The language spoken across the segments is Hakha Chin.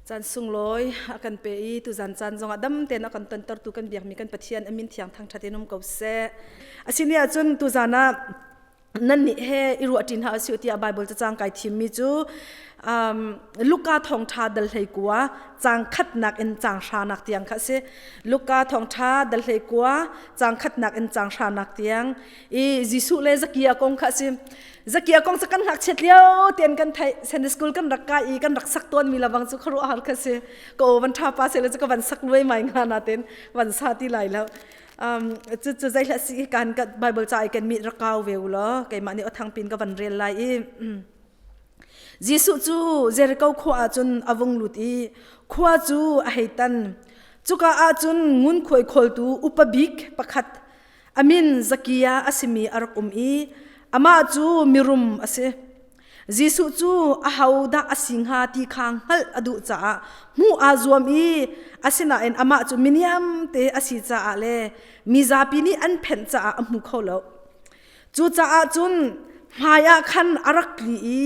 Caan sunglawi a kan pe i tuzan caan zongah dam tein a kan tontertu kan biakmi kan Pathian a min thiang thangṭhat in um ko seh. Asini ahcun tuzan ah nan nih he i ruah ṭin hna usih tiah Bible cacang kai thimmi cu um, Luka thawngṭha dal hlei kua caang khatnak in caang hranak tiang kha a si. Luka thawngṭha dal hlei kua caang khatnak in caang hranak tiang i Jesuh le Zakia kong kha a si. Zakia kong cu kan ngakchiat lio tein kan theih Sunday school kan rak kai i kan rak sak tawn mi lawang cu khuaruahhar kha si ka aw van tha pa se le cu ka van sak luai mai nga na ten van sa ti lai lo um cu cu zei hlah si kan ka Bible ca i kan mi rak kau ve u law keimah nih athang pin ka van rel lai i Jesuh cu Jericho khua ah cun a vung lut i khua cu a hei tan cuka ah cun ngunkhuai khawltu upa bik pakhat A min Zakia a simi a rak um i amah cu mirum a si. Jesuh cu ahodah a si hnga ti kha hngalh a duh caah hmuh aa zuam i asinain amah cu miniam te a si caah le mizapi nih an phenh caah a hmu kho lo. Cucaah cun hmaiah khan a rak tli i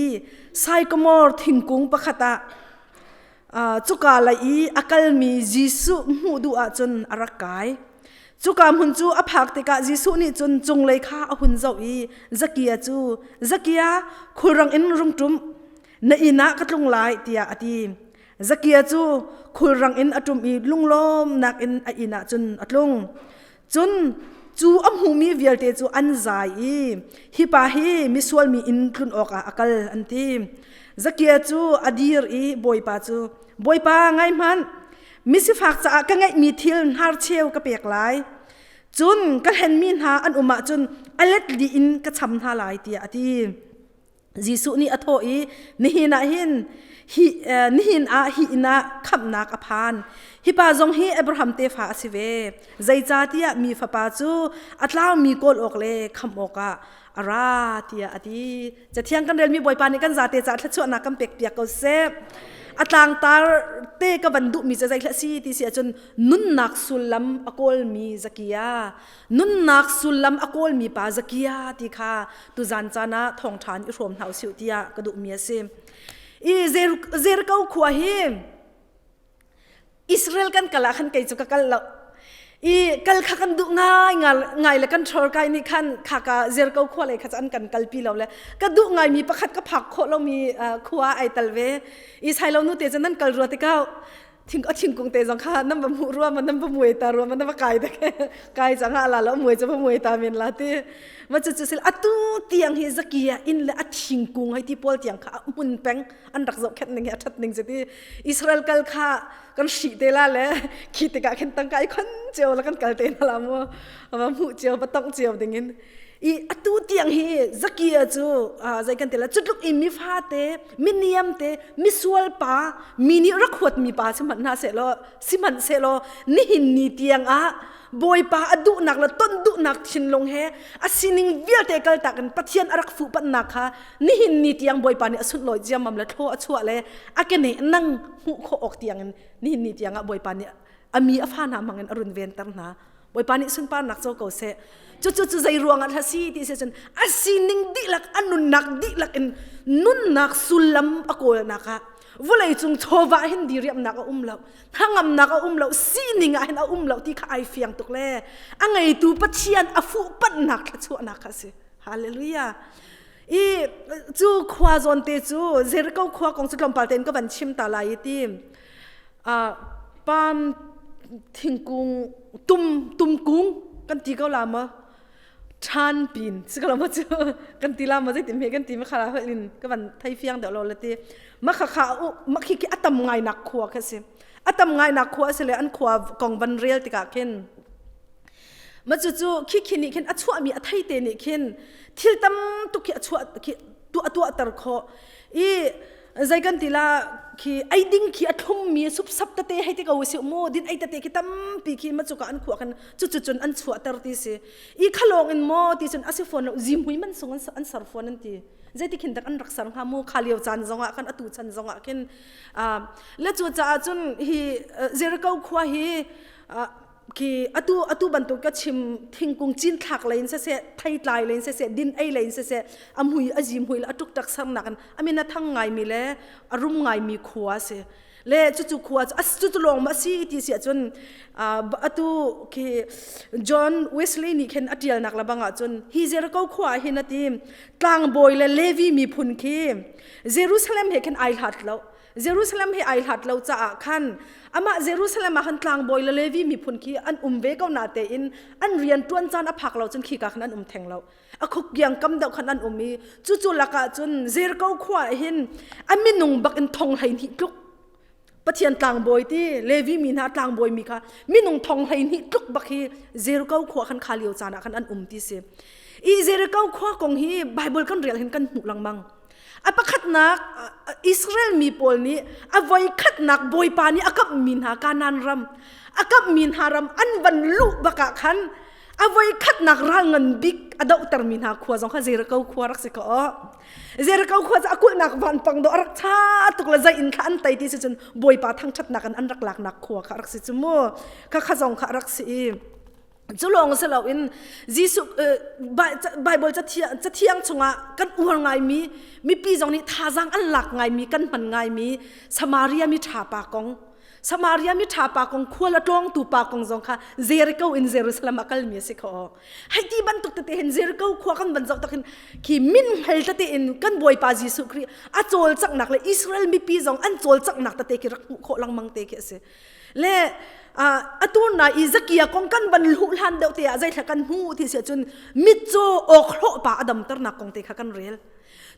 saikamor thingkung pakhat ah cuka lei i a kalmi Jesuh hmuh duh ahcun a rak kai. Cuka hmun cu a phak tikah Jesuh nih cun cunglei kha a hun zoh i Zakia cu, Zakia, khulrang in rung ṭum, na inn ah ka tlung lai, tiah a ti. Zakia cu khulrang in a ṭum i lunglawmnak in a inn ah cun a tlung. Cun cu a hmumi vialte cu an zai i, Hi pa hi misual mi inn tlun awkah a kal, an ti. Zakia cu a dir i Bawipa cu, Bawipa, ngai hmanh, misifak caah ka ngeihmi thil hnarcheu ka pek lai. Cun ka hlenmi hna an um ahcun a let li in ka cham hna lai, tiah a ti. Jesuh nih a thawh i nihin ah hin hi nihin ah hi inn ah khamhnak a phan. Hi pa zong hi Abraham tefa a si ve. Zeicahtiah mi fapa cu a tlaumi kawl awk le khamh awkah a ra tiah a ti. Cathiang kan relmi Bawipa nih kan zate caah thluachuahnak kan pekpiak ko seh. A tlangtar te ka van duhmi cu zeihlah si ti si ahcun nunnak sullam a kawlmi Zakia nunnak sullam a kawlmi pa Zakia ti kha tuzan caan ah thawngṭha in i hrawm hna usih tiah ka duhmi a si. I Jericho khua hi Israel kan kal ah khan kei cu ka kal lo. I kal kha kan duh ngai ngai le kan ṭhor kai nih khan khaka Jericho khua lei kha cu an kan kalpi lo le ka duh ngaimi pakhat ka phak khawh lomi khua ai tal ve. I sailo nu te cu nan kal rua tikah thing a thingkung te zong kha nan va hmuh rua ma nan va muai ta rua ma nan va kai ta kai chang ah la lo muai chu va muai ta men la ti ma chu chu sil atu tiang hi zakia in le a thingkung hai ti pawl tiang kha mun peng an rak zoh khet ning hi a that ning chu ti Israel kal kha kan hri te la le khi tikah khin tangka i khon cheu la kan kal te na la mu ma hmuh cheu ba tong cheu ding in i atu tiang hi zakia cu zei kan ti la cutluk i mi fate mi niam te misual pa mi nih rak huat mi pa sihmanh hna sehlaw sihmanhsehlaw nihin ni tiang ah bawipa a duhnak le ton duhnak thinlung he a sining vialte kaltak in pathian a rak fuhpanhnak kha nihin ni tiang bawipa nih a sunlawi ciammam le thlaw a chuah le a kene nang hmuh khawh awk tiang in nihin ni tiang ah bawipa nih a mi a fa hna hmang in a run venter hna Bawipa nih sunparnak co ko seh. Cucu cu zei ruangah hla si ti si cun a sining dihlak a nunnak dihlak in nunnak sullam a kawlnak ah vawlei cung chawva hin diriamnak a um lo hnangamnak a um lo sining ah hin a um lo ti kha ai fiang tuk le a ngeitu Pathian a fuhpanhnak thluachuahnak kha a si hallelujah i cu khua zawn te cu Jericho khua kong cu tlawmpal tein ka van chim ta lai i ti Palm thingkung tum tumkung kan ti ko la maw ṭhan pin si ko lo maw cu kan ti la maw zeitin hme kan ti ma kha holh in ka van thei fiang deuh lo la ti ma kha kha ma khi khi a tam ngai nak khua kha si a tam ngai nak khua si le an khua kong van rel tikah khin ma cu cu khi khi nih khin a chuah mi a thei te nih khin thil tam tuk khi a chuah khi tuah tuah ter khawh i zei kan ti la khi ei ding khi a thlum mi supsap tete hei ti ko si mu din ei tete khi tampi khi ma chuka an khuah kan cu cu cun an chuah ter ti si i khalong in mo ti cun asi phone lo zimhui man sung an sar phone an ti zeiti khin dak an rak sar hnga mu kha lio caan zongah kan atu chan zongah khin le cu caah cun hi Jericho khua hi khi atu atu bantuk ka chim thingkung cin thlak lei in siseh theitlai lei in siseh din ei lei in siseh a mui a zim hui le a tuk tak sarnak in amin a thang ngaimi le a rum ngaimi khua a si. Le cucu khua cu cucu lawng ma si ti si ahcun atu khi John Wesley nih khin a ṭialnak le bang ahcun hi Jericho khua ah hin a ti tlangbawi le Levi miphun khi Jerusalem he khin ai hlat lo. Jerusalem he ai hlat lo caah khan amah Jerusalem ah khan tlangbawi le Levi miphun khi an um ve ko na tein an rian ṭuan caan a phak lo cun khika khan an um theng lo. A khuk kiang kam deuh khan an um i cucu lakah cun Jericho khua ah hin a minung bak in thong 12 tluk Pathian tlangbawi ti Levi mi hna tlangbawi mi kha minung thong 12 tluk bak hi Jericho khua khan kha lio caan ah khan an um ti si. I Jericho khua kong hi Bible kan rel hin kan hmuh lengmang. A pakhatnak Israel mi pawl nih a voi khatnak Bawipa nih a kamhmi hna Kanaan ram a kamhmi hna ram an van luh bak ah khan a voi khatnak ral ngan bik a dohtermi hna khua zong kha Jericho khua rak si ko. Jericho khua cu a kulhnak vanpang dawh a rak ṭha tuk le zei in kha an tei ti si cun Bawipa thangṭhatnak in an rak laknak khua kha rak si cu mu. Kha kha zong kha rak si i cu lawng si loin Jesuh Bible cathiang chungah kan uar ngaimi mipi zong nih thazaang an lak ngaimi kan hman ngaimi Samaria mi ṭha pa kong Samaria mi ṭha pa kong khual a tlawngtu pa kong zong kha Jericho in Jerusalem a kalmi a si kho. Hei ti bantuk tete hin Jericho khua kan van zoh tak hin khi min hngal tete in kan Bawipa Jesuh Khrih a cawlcanghnak le Israel mipi zong an cawlcanghnak tete khi rak hmuh khawh lengmang te khi a si. Le atu na i Zakia kong kan van luh hlan deuh te ah zeithla kan hmu ti si ahcun mitcaw awkhlawh pa a damternak kong te kha kan rel.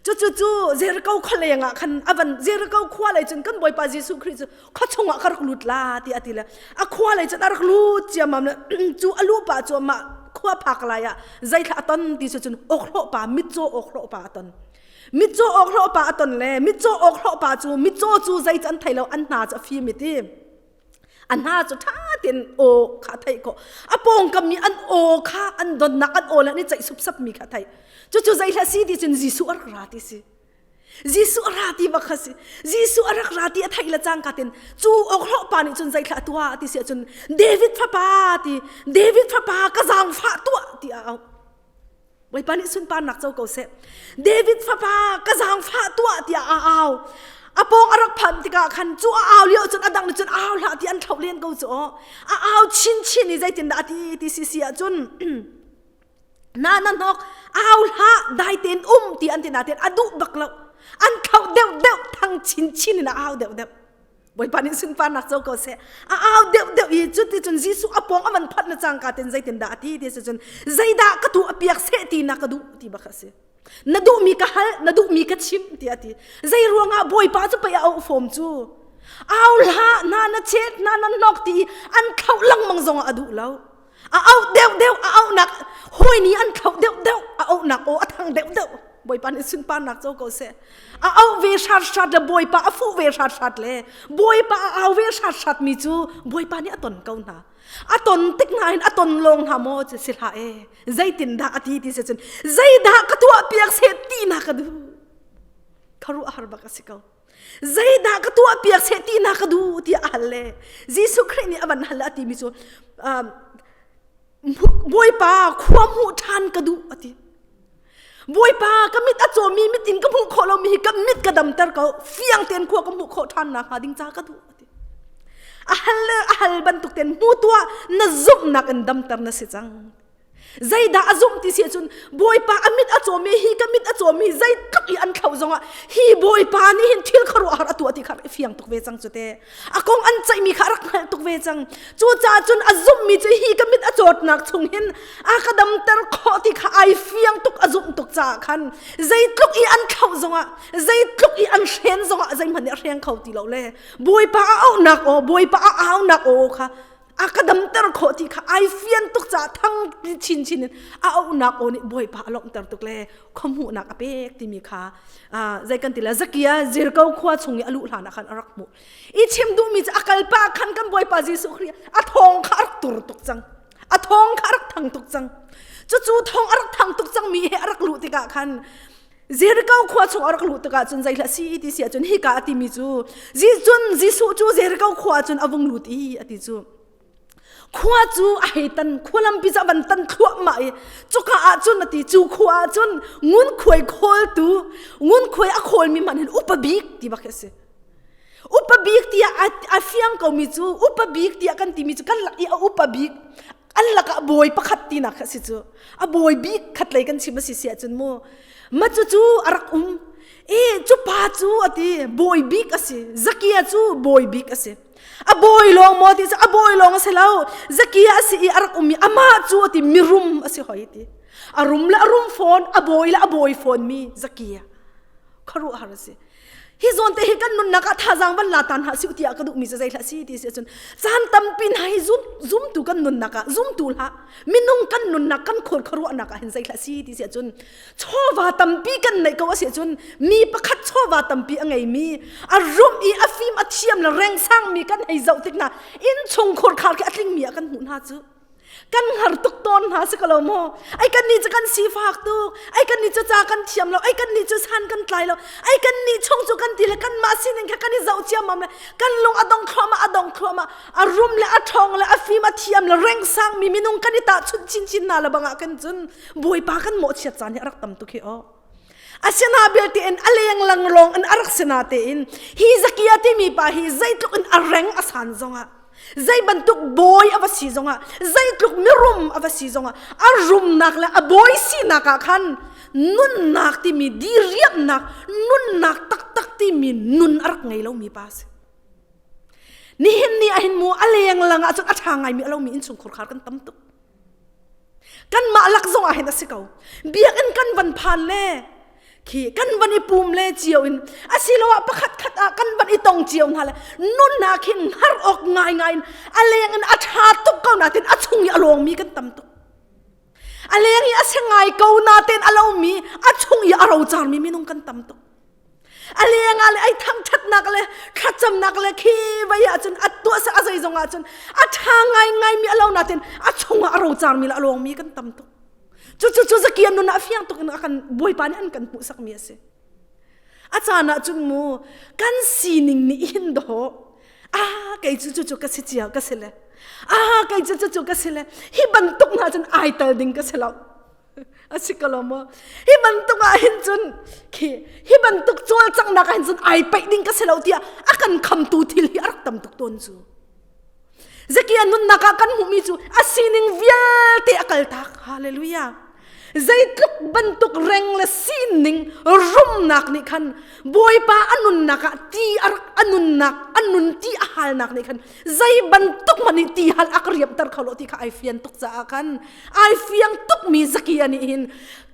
Cucu cu Jericho khualeng ah khan a van Jericho khua lei cun kan Bawipa Jesuh Khrih cu khua chungah ka rak lut la ti a ti le a khua lei cun a rak lut ciammam le cu a luh pah cu amah khua phak lai ah zeithla a ton ti cu cun awkhlawh pa mitcaw awkhlawh pa a ton. Mitcaw awkhlawh pa a ton le mitcaw awkhlawh pa cu mitcaw cu zei cu an thei lo an hna cu a fim i ti. A hna cu ṭha tein aw kha a theih khawh. A pawngkam mi an aw kha an donnak an aw le an i ceih supsap mi kha a theih. Cucu zei hlah si ti cun Jesuh a rak ra ti si. Jesuh a ra ti bak kha si. Jesuh a rak ra ti a theih le cangka tin cu awkhlawh pa nih cun zeithlah a tuah ti si ahcun David fapa ti David fapa ka zaangfah tuah ti a auh. Bawipa nih sunparnak co ko seh. David fapa ka zaangfah tuah tiah a au. A pawng a rak phanh tikah khan cu a au lio cun a dang nih cun au hlah ti an thlauh len ko cu aw. A au chinchin i zeitindah a ti ti si si ahcun na na hnok au hlah dai tein um ti an ti nain a duh bak lo. An thlauh deuh deuh thang chinchin in a au deuh deuh. Bawipa nih sunparnak co ko seh. A au deuh deuh i cuti cun Jesuh a pawng a van phanh na cangka ten zeitindah a ti ti si cun zeidah ka tu a piak seh ti na ka duh ti bak a si. Na duhmi ka hal, na duhmi ka chim ti a ti. Zei ruangah Bawipa cu pei a auh fom cu. Au hlah, na na chet, na na nok ti an thlauh lengmang zongah a duh lo. A auh deuh deuh, a auhnak hawi nih an thlauh deuh deuh, a auhnak aw a thang deuh deuh. Bawipa nih sunparnak co ko seh. A auh ve hrat hrat le Bawipa a fuh ve hrat hrat le Bawipa a au ve hrat hrat mi cu Bawipa nih a ton ko hna. A ton tik hna hin a ton lawng hna maw si hlah e. Zeitindah a ti ti si cun zeidah ka tuah piak seh ti na ka duh. Kharuah har bak a si ko. Zeidah ka tuah piak seh ti na ka duh tiah a hal le Jesuh Khrih nih a van hal le a timi cu Bawipa khua hmuh ṭhan ka duh a ti. Bawipa ka mit a cawmi mit in ka hmuh khawh lomi hi ka mit ka damter ko fiang tein khua ka hmuh khawh ṭhan nakhnga ding ca ka duh a ti. A hal le a hal bantuk tein hmu tuah na zumhnak in damter na si cang. Zeidah a zumh ti si ahcun Bawipa a mit a cawmi hi ka mit a cawmi zeitluk i an thlauh zongah hi Bawipa nih hin thil khuaruahhar a tuah ti kha a fiang tuk ve cang cu te. A kong an ceihmi kha a rak hngalh tuk ve cang. Cucaah cun a zumhmi cu hi ka mit a cawtnak chung hin a ka damter khawh ti kha ai fiang tuk a zumh tuk caah khan zeitluk i an thlauh zongah zeitluk i an hren zongah zeihmanh nih a hreng kho ti lo le Bawipa a auhnak aw Bawipa a aunak aw kha a ka damter khawh ti kha ai fian tuk caah thang chinchin in a auhnak aw nih Bawipa a lawmhter tuk le khuahmuhnak a pek timi kha zei kan ti le Zakia Jericho khua chung i a luh hlan ah khan a rak hmuh i chim duhmi cu a kal pah khan kan Bawipa Jesuh Khrih a thawng kha a rak tur tuk cang a thawng kha a rak thang tuk cang cucu thawng a rak thang tuk cang mi he a rak luh tikah khan Jericho khua chung a rak luh tikah cun zeihlah si ti si ahcun hika a timi cu cun Jesuh cu Jericho khua cun a vung lut i a ti cu khua cu a hei tan khua lampi cu a van tan thluahmah i cuka ah cun a ti cu khua ah cun ngunkhuai khawltu ngunkhuai a khawlmi hmanh hin upa bik ti bak hi a si. Upa bik tiah a fiang komi cu upa bik tiah kan timi cu kan lak i a upa bik an lakah bawi pakhat tinak kha si cu. A bawi bik khat lei kan chim a si si ahcun mu ma cu cu a rak um. I cu pa cu a ti bawi bik a si. Zakia cu bawi bik a si. A bawi lawng maw ti cu a bawi lawng a si lo. Zakia a si i a rak um i amah cu a ti mirum a si hoi ti. A rum le a rum fawn, a bawi le a bawi fawn mi Zakia. Khuaruahhar a si. Hi zawn te hi kan nunnak ah thazaang van la tan hlah si tiah ka duhmi cu zei hlah si ti si ahcun caan tampi hna hi zum zumtu kan nunnak ah zumtu hlah minung kan nunnak kan khur khuaruahnak ah hin zei hlah si ti si ahcun chawva tampi kan neih ko a si ahcun mi pakhat chawva tampi a ngeimi a rum i a fim a thiam le rengsang mi kan hei zoh tik hna innchung khurkhar khi a tlingmi ah kan hmuh hna cu kan hngar tuk tawn hna si ko lo maw? Ai kan nih cu kan sifak tuk. Ai kan nih cu ca kan thiam lo. Ai kan nih cu san kan tlai lo. Ai kan nih chung cu kan ti le kan mah sining kha kan i zoh ciammam le kan lung a dong thluahmah a dong thluahmah. A rum le a ṭhawng le a fim a thiam le rengsang mi minung kan i tahchunh chinchin hna le bangah kan cun Bawipa kan mawhchiat caan hi a rak tam tuk hi aw. Asina belte in a lenglang lawng in a rak sina tein hi Zakia timi pa hi zeitluk in a reng a san zongah zei bantuk bawi a va si zongah zeitluk mirum a va si zongah a rumnak le a bawi sinak ah khan nunnak timi diriamnak nunnak taktak timi nun a rak ngei lomi pa si. Nihin ni ahin mu a lenglang ah cun a ṭha ngaimi a lomi innchungkhar khar kan tam tuk. Kanmah lak zong ah hin a si ko. Biakinn kan van phan le khi kan van i pum le cio in asiloah pakhat khat ah kan van i tong cio hna le nunnak hin har awk ngaingai in a leng in a ṭha tuk ko natin a chung i a lawngmi kan tam tuk. A leng i a si ngai ko natin a lomi a chung i a rocarmi minung kan tam tuk. A leng ah le ai thangṭhatnak le thlacamnak le khi vai ahcun a tuah a zeizong ahcun a ṭha ngaingaimi a lo natin a chungah a rocarmi le a lawngmi kan tam tuk. Cucu cu Zakia nun ah fiang tuk in a kan Bawipa nih an kan hmuhsakmi a si. A caan ah cun mu kan sining nih hin dawh ah kei cu cucu ka si cia ka si le ah kei cu cucu ka si le hi bantuk hna cun ai tal ding ka si lo a si ko lo maw hi bantuk ah hin cun khi hi bantuk cawlcanghnak ah hin cun ai peih ding ka si lo tiah a kan khamtu thil hi a rak tam tuk tawn cu Zakia nunnak ah kan hmuhmi cu a sining vialte a kaltak hallelujah zeitluk bantuk reng le sining rumnak nih khan Bawipa a nunnak ah ti a rak a nunnak a nun ti a halnak nih khan zei bantuk hmanh nih ti hal a ka riamter kho lo ti kha ai fian tuk caah khan ai fiang tukmi Zakia nih hin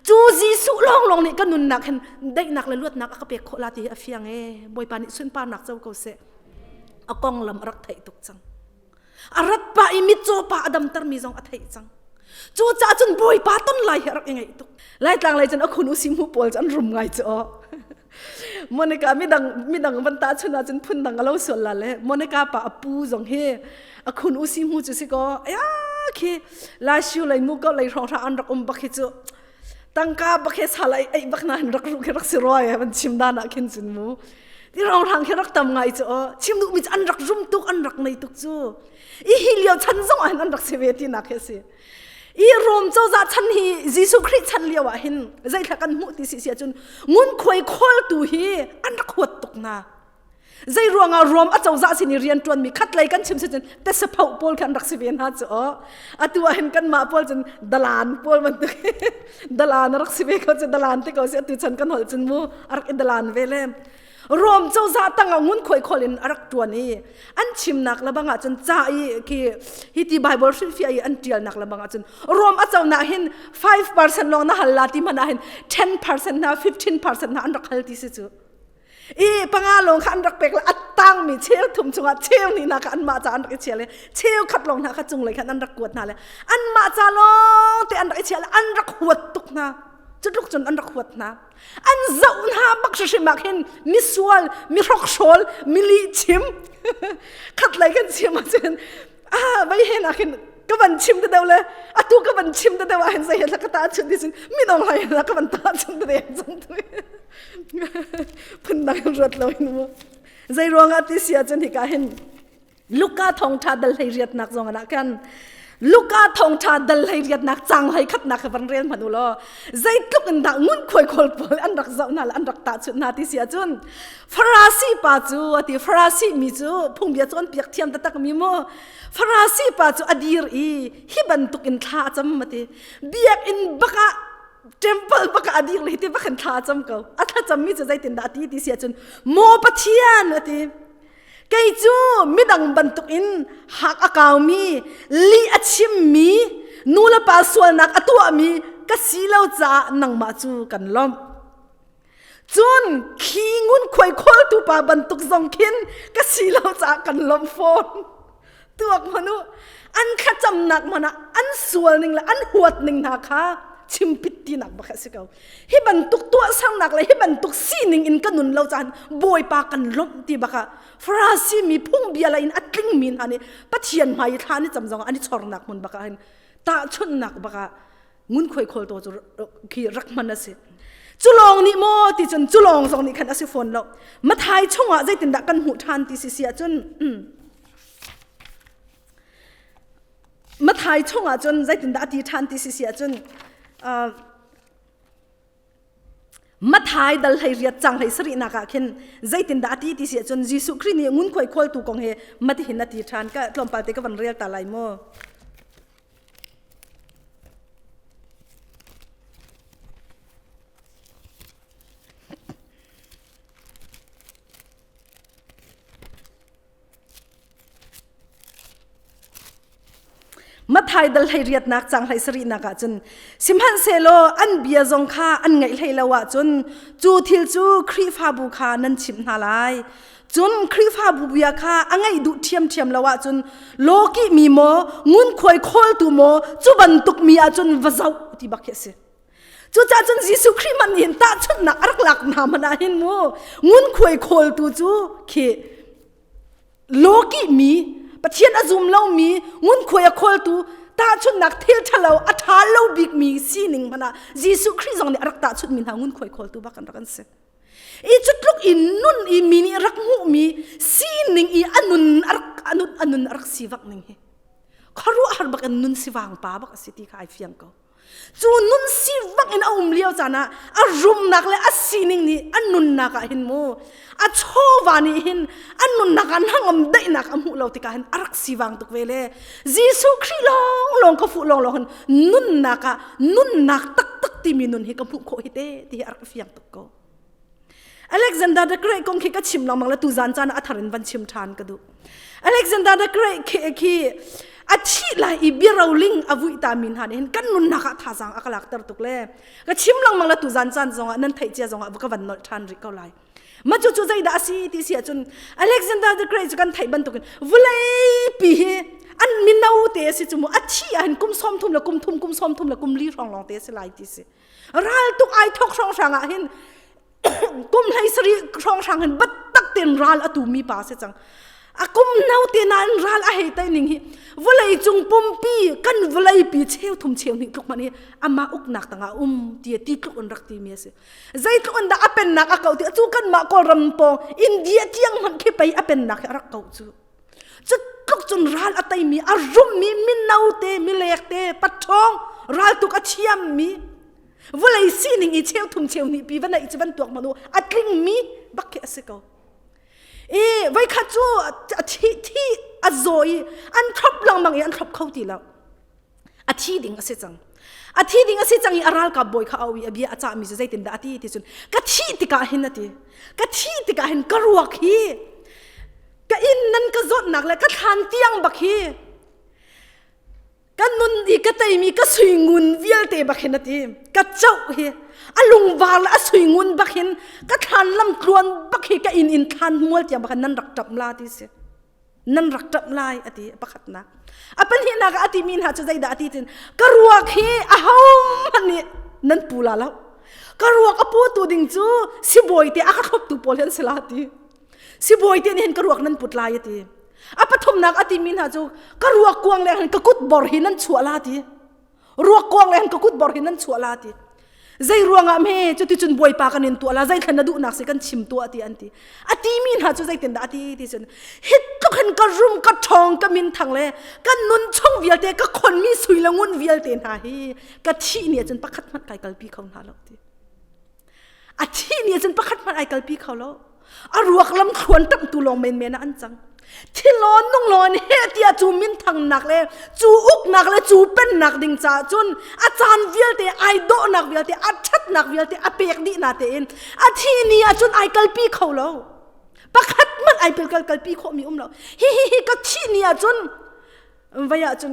cu Jesuh lawnglawng nih ka nunnak hin daihnak le luatnak a ka pek khawh la ti hi a fiang e Bawipa nih sunparnak co ko seh a konglam a rak theih tuk cang a rat pa i mitcaw pa a damtermi zong a theih cang cu caah cun Bawipa ton lai hi a rak i ngaih tuk Laitlang lei cun a khun usi mu pawl cu an rum ngai cu aw Monica midang midang van ta chun ahcun phun dang a lo sual la le Monica pa a pu zong hi a khun usi mu cu si ko ya khi lai siu lei mu ko lei hrawng hra an rak um bak hi cu tangka bak he sal ai ai bak na rak ru khi rak si roi van chim dan ah khin cun mu ti rong rang khi rak tam ngai cu chim duh mi cu an rak rum tuk an rak nei tuk cu i hi lio chan zong ah hin an rak si ve ti nak hi si i Rom cozah chan hi Jesuh Khrih chan lio ah hin zeithla kan hmuh ti si si ahcun ngunkhuai khawltu hi an rak huat tuk na zei ruangah Rom a cozah sin i rian ṭuanmi khatlei kan chim si cun tesapho pawl kha an rak si ve hna cu aw atu ah hin kanmah pawl cun dalan pawl bantuk dalan a rak si ve ko cu dalan te ko si atu chan kan holh cun mu a rak i dalan ve le Rom cozah tangah ngunkhuai khawl in a rak ṭuan i an chimnak lebang ah cun ca i khi hi ti Bible hrilhfiah i an ṭialnak lebang ah cun Rom a conak hin 5% lawng na hal la ti hmanh ah hin 10% hna 15% hna an rak hal ti si cu i panga lawng kha an rak pek le a tangmi cheu thum chungah cheu hnih hna kha anmah ca an rak i chia le cheu khat lawng hna kha cunglei khan an rak kuat hna le anmah ca lawng te an rak i chia le an rak huat tuk hna cutluk cun an rak huat hna an zoh hna bak hrimhrim ah khin misual mi hrokhrawl mi lihchim khatlei kan chim ahcun ah vei hen ah khin ka van chim te deuh le atu ka van chim te deuh ah hin zei he ka ta chun ti sin minong hai la ka van ta chun te deuh cang tu phun dang ruat lo in mu zei ruangah ti si ahcun hika hin Luka thawngṭha dal hlei riatnak zong ah khan. Luka thawngṭha dal hlei riatnak cang hlei khatnak kha van rel hmanh u law zeitluk in dah ngunkhuai khawl pawl an rak zoh hna le an rak tahchunh hna ti si ahcun Farasi pa cu ati Farasi mi cu phungbia cawnpiak thiam taktak mi mu Farasi pa cu a dir i hi bantuk in thla a cam ati biakinn bak ah temple bak ah a dir le hi ti bak in thla a cam ko a thlacam mi cu zeitindah a ti ti si ahcun maw Pathian ati Kei cu midang bantukin hak a kaumi, lih a chimmi, nu le pa sualnak a tuahmi ka si lo caah nangmah cu kan lawmh. Cun khi ngunkhuai khawltu pa bantuk zong khin ka si lo caah kan lawmh fawn. Tuak hmanh u, an thlacamnak hmanh ah an sual ning le an huat ning hna kha chimpit tinak bak a si ko. Hi bantuk tuahsernak le hi bantuk sining in ka nun lo caan Bawipa kan lawmh ti bak ah Farasi mi phungbia la in a tlingmi hna nih Pathian hmai i thla an i cam zong ah an i chornak hmun bak ah hin tahchunhnak bak ah ngunkhuai khawlto cu khi rak hman a si. Cu lawng nih maw ti cun cu lawng zong nih khan a si fawn lo. Mathai chungah zeitindah kan hmuh ṭhan ti si si ahcun Mathai chungah cun zeitindah a ti ṭhan ti si si ahcun Mathai dal hlei riat cang hlei sarihnak ah khin zeitindah a ti ti si ahcun Jesuh Khrih nih ngunkhuai khawltu kong he matihin a ti ṭhan ka tlawmpal te ka van rel ta lai mu. Mathai dal hlei riatnak cang hlei sarihnak ah cun sihmanhsehlaw an bia zong kha an ngaih hlei lo ahcun cu thil cu Khrihfabu kha nan chimh hna lai. Cun Khrihfabu bia kha a ngaih duh ṭhiamṭhiam lo ahcun lawkih mi maw ngunkhuai khawltu maw cu bantuk mi ahcun va zoh ti bak hi a si. Cucaah cun Jesuh Khrih hmanh nih hin tahchunhnak a rak lak hna hmanh ah hin mu ngunkhuai khawltu cu khi lawkih mi Pathian a zum lomi ngunkhuai a khawltu tahchunhnak thil ṭhalo a ṭha lo bikmi sining hmanh ah Jesuh Khrih zong nih a rak tahchunhmi hna ngunkhuai khawltu bak an rak an si. I cu tluk in nun i mi nih rak hmuhmi sining i a nun a rak a nun a nun a rak si vak ning hi khuaruahhar bak in nun sivang pa bak a si ti kha ai fiang ko. Cu nun sivak in a um lio caan ah a rumnak le a sining nih a nunnak ah hin mu a chawva nih hin a nunnak ah hnangam daihnak a hmuh lo tikah hin a rak sivang tuk ve le Jesuh Khrih lawng lawng ka fuh lawng lawng hin nunnak ah nunnak taktak timi nun hi ka hmuh khawh hi te ti hi a rak fiang tuk ko. Alexander the Great kong khi ka chim lengmang le tuzan caan ah a thar in van chim ṭhan ka duh. Alexander the Great khi, khi a thih lai i biaroling a vuih ta mi hna nih hin kan nunnak ah thazaang a ka lakter tuk le ka chim lengmang le tuzan caan zongah nan theih cia zongah ka van nolh ṭhan rih ko lai. Ma cu cu zeidah a si ti si ahcun Alexander the Great cu kan theih bantukin vawleipi hi an mino te a si cu mu a thi ah hin kum 30 le kum thum kum 30 le kum li hrawng lawng te a si lai ti si. Ral tuk ai thok hrawnghrang ah hin kum hlei sarih hrawnghrang hin battak ten ral a tu mi pa si cang. A kum no te nain ral a hei tai ning hi vawlei cung pumpi kan vawlei pi cheu thum cheu hnih tluk hmanh hi amah uknak tangah um ti ti tluk in rak ti mi a si. Zeitluk in dah a pennak a kau ti cu kanmah Kawlram pawng India tiang hmanh khi pei a pennak hi a rak kau cu. Cu tluk cun ral a teimi a rummi mino te milek te paṭhawng raltuk a thiammi vawlei sining i cheu thum cheu hnih pi va neih cu van tuak hmanh u a tlingmi bak khi a si ko. I voikhat cu a thi thi a zaw i an thlop lengmang i an thlop kho ti lo. A thi ding a si cang. A thi ding a si cang i a ralkap bawi kha a au i a bia a cahmi cu zeitindah a ti ti cun ka thih tikah hin a ti. Ka thih tikah hin ka ruak hi ka inn nan ka zawtnak le ka thlan tiang bak hi ka nun i ka teimi ka suingun vialte bak hin a ti ka coh hi a lungvar le a suingun bak hin ka thlan lam tluan bak hi ka inn in thlan mual tiang bak hin nan rak ṭap la ti si nan rak ṭap lai a ti pakhatnak a pahnihnak ah a timi hna cu zeidah a ti tin ka ruak hi ahohmanh nih nan pu la lo ka ruak a putu ding cu sibawi te a ka thloptu pawl hi an si la ti Sibawi te nih hin ka ruak nan put lai a ti. A pathumnak a timi hna cu ka ruak kuang leng hin ka kut bor hi nan chuah la ti. Ruak kuang leng hin ka kut bor hi nan chuah la ti. Zei ruangah hme cuticun Bawipa kan in tuah la zei thlen na duhnak si kan chim tuah ti an ti. A timi hna cu zeitindah a ti ti cun hi tluk hin ka rum ka ṭhawng ka minthang le ka nun chung vialte ka khonmi sui le ngun vialte hna hi ka thih ni ahcun pakhat hmanh kai kalpi kho hna lo ti. A thih ni ahcun pakhat hmanh ai kalpi kho lo. A ruak lam thluan ṭamhtu lawng menmen ah an cang. Thilawn nunglawn heh tiah cu minthangnak le cu uknak le cu pennak ding caah cun a caan vialte ai dawhnak vialte a ṭhatnak vialte a pek dih na tein a thih ni ah cun ai kalpi kho lo. Pakhat hmanh ai kal kalpi khawhmi um lo. Hi hi hi ka thih ni ah cun vai ah cun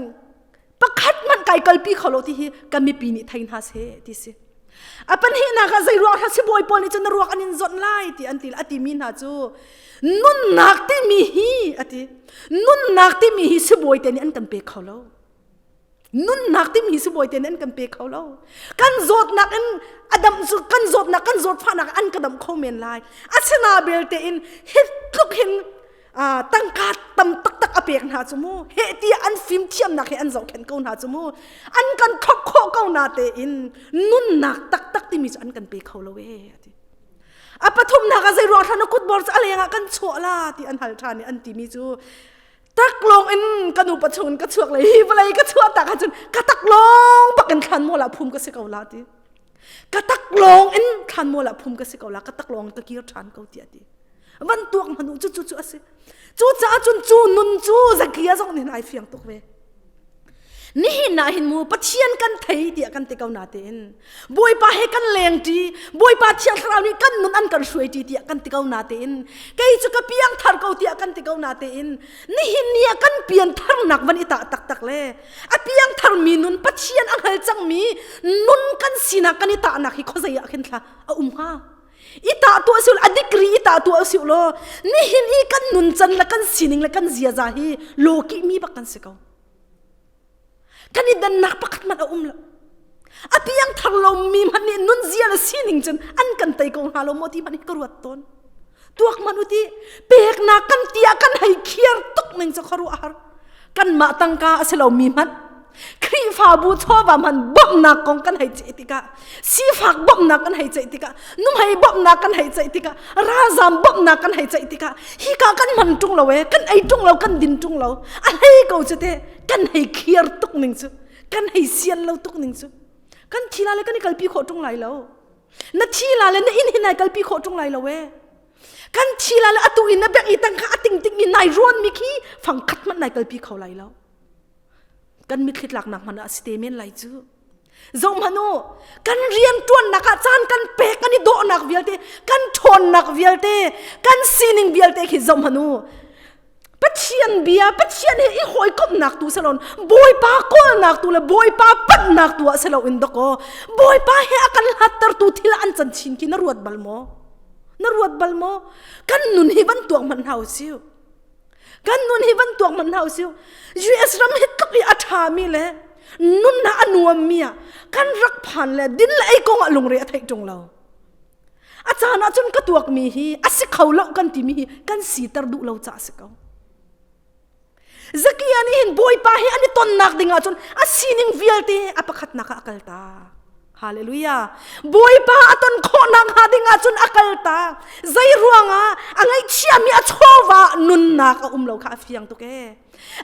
pakhat hmanh kai kalpi kho lo ti hi ka mipi nih thei hna seh ti si. A pahnihnak ah zei ruang hlah sibawi pawl nih cun na ruak an in zawnh lai ti an ti a timi hna cu nunnak timi hi a ti nunnak timi hi sibawi te nih an kan pe kho lo nunnak timi hi sibawi te nih an kan pe kho lo kan zawtnak in a dam cu kan zawtnak kan zawtfahnak an ka dam kho men lai asina belte in hi tluk hin tangka tam taktak a pek hna cu mu heh tiah an fimthiamnak he an zohkhenh ko hna cu mu an kan thlop khawh ko na tein nunnak taktak timi cu an kan pe kho lo e ati a pathumnak ah zei ruang thlan kutbor cu a leng ah kan chuah la ti an hal ṭhan i an timi cu taklawng in ka nu pa chung in ka chuak le hi vawlei ka chuah tak ahcun ka taklawng bak in thlan mual ah phum ka si ko la ti ka taklawng in thlan mual ah phum ka si ko la ka taklawng ka kir ṭhan ko ti a ti van tuak hmanh u cu cu cu a si cucaah cun cu nun cu Zakia zong nih ai fiang tuk ve nihin ah hin mu Pathian kan thei tiah kan ti ko na tein Bawipa he kan leng ṭi Bawipa Thiang Thlarau nih kan nun an kan hruai ṭi tiah kan ti ko na tein kei cu ka piang thar ko tiah kan ti ko na tein nihin ni ah kan pian tharnak van i tah taktak le a piang tharmi nun Pathian a hngal cangmi nun kan sinak kan i tahnak hi khuazei ah khin thla a um hnga I tah tuah si a degree i tah tuah si law nihin i kan nuncan le kan sining le kan ziaza hi lawkih mi bak kan si ko. Kan i dannak pakhat hmanh a um lo. A piang thar lo mi hmanh nih nun zia le sining cun an kan tei ko hnga lo maw ti hmanh hi ka ruat tawn. Tuak hmanh u ti peknak kan ti ah kan hei khiar tuk ning cu khuaruah a har. Kanmah tangka a si lo mi hmanh Khrihfabu chawva hmanh bawmhnak kong kan hei ceih tikah sifak bawmhnak kan hei ceih tikah nuhmei bawmhnak kan hei ceih tikah ralzam bawmhnak kan hei ceih tikah hika kan hman ṭung lo ee kan ei ṭung lo kan din ṭung lo a hlei ko cu te kan hei khiar tuk ning cu kan hei sian lo tuk ning cu kan thi la le kan i kalpi khawh ṭung lai lo na thi la le na inn hi nai kalpi khawh ṭung lai lo ee kan thi la le atu in na bek i tang kha a ting ting mi nai ruan mi khi fang khat hmanh nai kalpi kho lai lo kan mitthli tlaknak hmanh ah a si te men lai cu zoh hmanh u kan rian ṭuannak ah caan kan pek kan i dawhnak vialte kan ṭhawnnak vialte kan sining vialte khi zoh hmanh u Pathian bia Pathian he i hawikomhnak tu salon Bawipa kawlnak tu le Bawipa panhnak tu ah silo in dakaw Bawipa he a kan hlattertu thil an can chin khi na ruat bal maw na ruat bal maw kan nun hi van tuak hmanh hna usih Kan nun hi van tuak hmanh hna usih. US ram hi tluk i a ṭhami le nun a nuammi ah kan rak phan le din le ei kong ah lungre a theih ṭung lo. A caan ah cun ka tuakmi hi a si kho lo kan timi hi kan siter duh lo caah a si ko. Zakia nih hin Bawipa hi an i tonnak ding ah cun a sining vialte a pakhatnak ah a kal ta. Hallelujah. Bawipa a ton khawhnak hnga ding ah cun a kal ta. Zei ruangah a ngaihchiami a chawva nunnak a um lo kha a fiang tuk ee.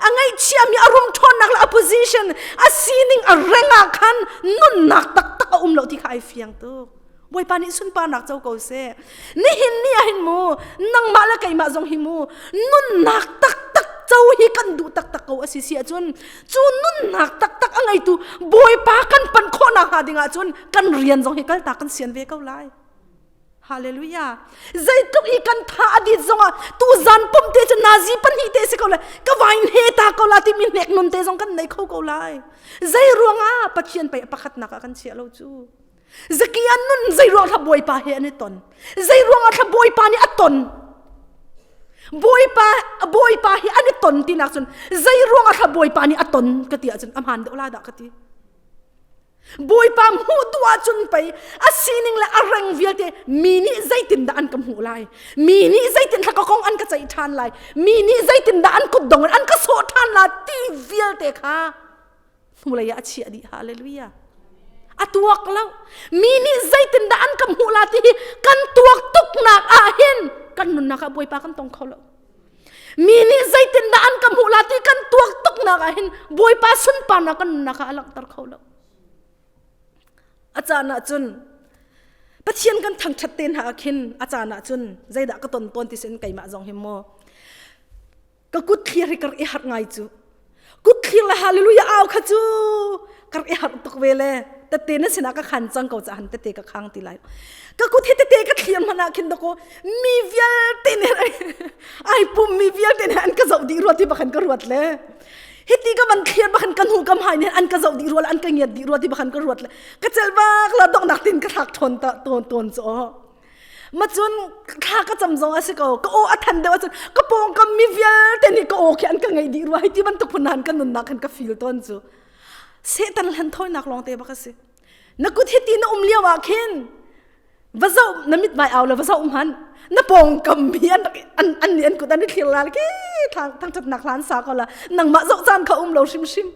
A ngaihchiami a rum ṭhawnnak le a position a sining a reng ah khan nunnak taktak a um lo ti kha ai fiang tuk. Bawipa nih sunparnak co ko seh. Nihin ni ah hin mu nangmah le keimah zong hi mu nunnak taktak co hi kan duh taktak ko a si si ahcun cu nunnak taktak a ngeitu Bawipa kan panh khawhnak hnga ding ahcun kan rian zong hi kaltak kan sian ve ko lai. Hallelujah. Zeitluk i kan tha a dit zongah tu zan pum te cu nazi pahnih te si ko lai ka vain he ta ko la timi hnek nun te zong kan nei kho ko lai. Zei ruangah Pathian pei pakhatnak ah kan chiah lo cu. Zakia nun zei ruang thla Bawipa he an i ton. Zei ruangah thla Bawipa nih a ton. Bawipa Bawipa hi an i ton tinak cun zei ruangah thla Bawipa nih a ton ka ti ahcun a hmaan deuh la dah ka ti. Bawipa hmuh duh ahcun pei a sining le a reng vialte mi nih zeitindah an ka hmuh lai mi nih zeitin thla ka kong an ka ceih ṭhan lai mi nih zeitindah an kutdong in an ka sawh ṭhan la ti vialte kha hnulei ah a chiah dih hallelujah. A tuak lo. Mi nih zeitindah an ka hmuh la ti hi kan tuak tuknak ah hin kan nunnak ah Bawipa kan tong kho lo. Mi nih zeitindah an ka hmuh la ti kan tuak tuknak ah hin Bawipa sunparnak kan nunnak ah a langhter kho lo. A caan ah cun Pathian kan thangṭhat te hna ah khin a caan ah cun zeidah ka ton tawn ti sin keimah zong hi maw ka kut thlir hi ka rak i harh ngai cu kut thlir le hallelujah au kha cu ka rak i harh tuk ve le tete na sinah ka khan cang ko cahan tete ka khang ti lai ka kut hi tete ka thlir hmanh ah khin dako mi vialte nih ai pum mi vialte nih an ka zoh dih rua ti bakhan ka ruat le hiti ka van thlir bakhan ka hnu kam hai nih an ka zoh dih rua an ka ngiat dih rua ti bakhan ka ruat le ka cel bak la donghnak tin ka thlak ṭhawn ta tawn tawn cu ma cun thla ka cam zong a si ko ka aw a than deuh ahcun ka pawngkam mi vialte nih ka aw khi an ka ngaih dih rua hei ti bantuk phun han ka nunnak khan ka feel tawn cu Satan hlen thawinak lawng te bak a si na kut hiti na um lio ah khin va zoh na mit vai au le va zoh hmanh na pawngkam mi an an an nih an kut an i thlir la ki thangṭhatnak hlan sa ko la nangmah zoh caan kha um lo hrimhrim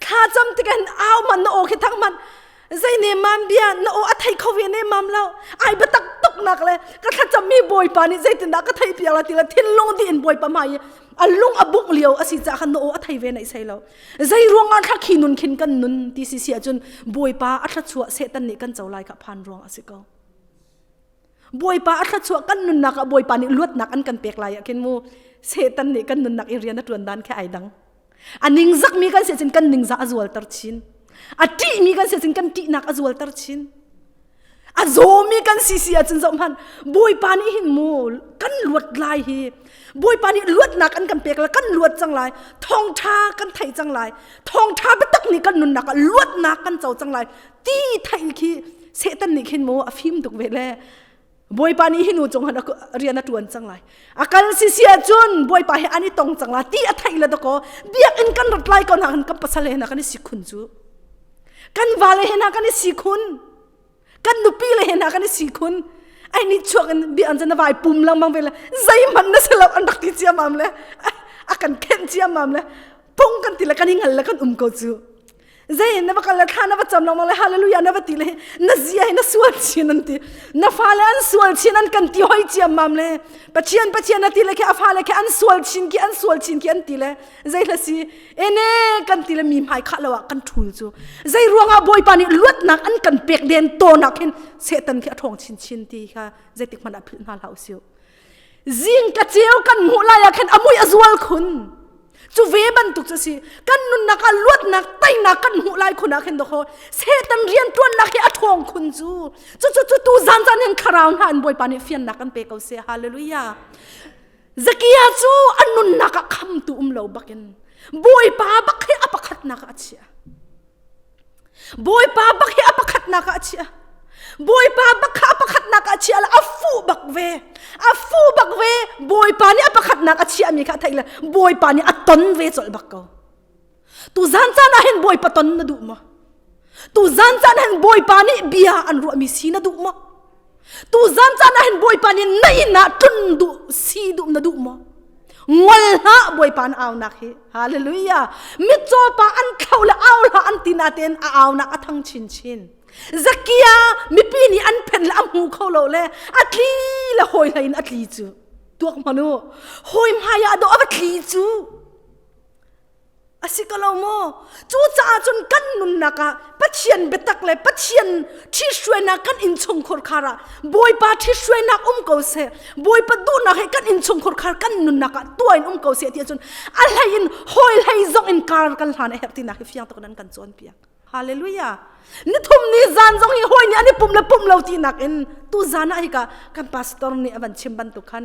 Thla cam tikah au man na aw khi thang man zei ne mam bia na aw a thei kho ve ne mam lo ai biatak tuk nak le ka thlacam mi bawipa nih zeitindah ka thei piak la ti le thinlung di in bawipa hmai i a lung a buk lio a si ca khan na aw a thei ve nei sei lo zei ruangah thla khi nun khin kan nun ti si si ahcun bawipa a thluachuah satan nih kan co lai kha phan ruang a si ko Bawipa a thluachuah kan nunnak ah Bawipa nih luatnak an kan pek lai ah khin mu Satan nih kan nunnak i rian a ṭuan dan khi ai dang. A ningzakmi kan si cun kan ningzah a zualter chin. A ṭihmi kan si cun kan ṭihnak a zualter chin. A zawmi kan si si ahcun zoh hmanh Bawipa nih hin mu kan luat lai hi Bawipa nih luatnak an kan pek la kan luat cang lai thawngṭha kan theih cang lai thawngṭha biatak nih kan nunnak ah luatnak kan co cang lai ti theih khi Satan nih khin mu a fim tuk ve le Bawipa nih hi nu cung han rian a tuan cang lai a kal si si ahcun Bawipa he an i tong cang la ti a theih le dakaw biakinn kan rat lai ko na kan pasal he na kan i si khun cu kan vale he na kan i si khun kan nupi le he na kan i si khun ai ni chuak in bia an na vai pum lengmang ve le zeihmanh na si lo an rak ti ciamam le a kan khenh ciamam le pung kan ti le kan i ngal le kan um ko cu Zei na va kal le thla na va cam lengmang le hallelujah na va ti le na zia hi na sual chin an ti na fale an sual chin an kan ti hoi ciammam le Pathian Pathian na ti le khi a fale khi an sual chin khi an sual chin khi an ti le zei hla si ene kan ti le mi hmai khah lo ah kan thul cu zei ruangah Bawipa nih luatnak an kan pek den tawnak hin Satan khi a ṭhawng chin chin ti kha zeitik hmanh ah philh hna hlah usih Zing ka ceu kan hmuh lai ah khan a mui a zual khun. Cu ve bantuk cu si kan nunnak ah luatnak teinak kan hmuh lai khun ah khin dawh Satan rian ṭuannak hi a ṭhawng khun cu. Cu cu cu tu zan zan hin thlarau hna an Bawipa nih fiannak kan pe ko seh. Hallelujah. Zakia cu a nunnak ah khamtu um lo bakin Bawipa bak hi a pakhatnak ah a chiah. Bawipa bak hi a pakhatnak ah a chiah. Bawipa bak kha a pakhatnak ah a chiah le a fuh bak ve. A fuh bak ve. Bawipa nih a pakhatnak a chiahmi kha a theih le Bawipa nih a ton ve colh bak ko. Tu zan caan ah hin Bawipa ton na duh maw? Tu zan caan ah hin Bawipa nih bia an ruahmi si na duh maw? Tu zan caan ah hin Bawipa nih na inn ah tlun duh si duh na duh maw? Ngol hlah Bawipa na aunak hi. Hallelujah. Mitcaw pa an thlo le au hlah an ti natein a aunak a thang chinchin. Zakia mipi nih an phen le a hmu kho lo le a tli le hawi hlei in a tli cu. Tuak hmanh u. Hawi hmai ah dawh a va tli cu. A si ko lo maw? Cucaah cun kan nunnak ah Pathian biatak le Pathian ṭhithruainak kan innchungkhur khar ah Bawipa ṭhithruainak um ko seh, Bawipa duhnak he kan innchungkhur khar kan nunnak ah tuah in um ko seh ti ahcun a hlei in hawi hlei zong in kar kan hlan a herh tinak hi fiang tuk in an kan cawnpiak. Hallelujah. Nithum ni zan zong hi hawi nih an i pum le pum lo tinak in tu zan ah hika kan pastor nih a van chim bantuk khan